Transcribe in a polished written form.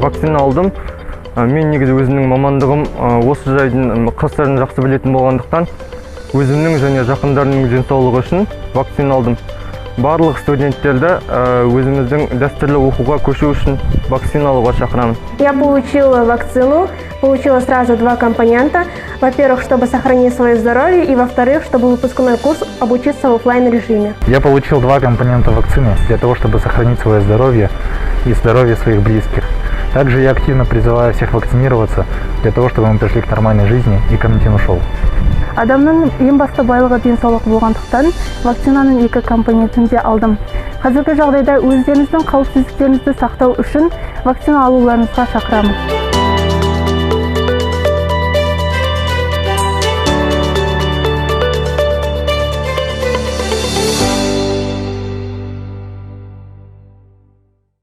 Вакцина алдым. Мен негізі өзімнің мамандығым осы жайдың қыр-сырын жақсы білетін болғандықтан, өзімнің және жақындарымның денсаулығы үшін вакцина алдым. Барлық студенттерді өзіміздің дәстүрлі оқуға көшу үшін вакцина алуға шақырамын. Я получила вакцину, получила сразу два компонента. Во-первых, чтобы сохранить свое здоровье, и во-вторых, чтобы выпускной курс обучиться в офлайн режиме. Я получил два компонента вакцины для того, чтобы сохранить свое здоровье и здоровье своих близких. Также я активно призываю всех вакцинироваться для того, чтобы мы пришли к нормальной жизни и карантин ушел. Адамның ең басты байлығы денсаулық болғандықтан, вакцинаның екі компонентін де алдым. Қазіргі жағдайда өздеріңіздің қауіпсіздіктеріңізді сақтау үшін вакцина алуларыңызға шақырамын.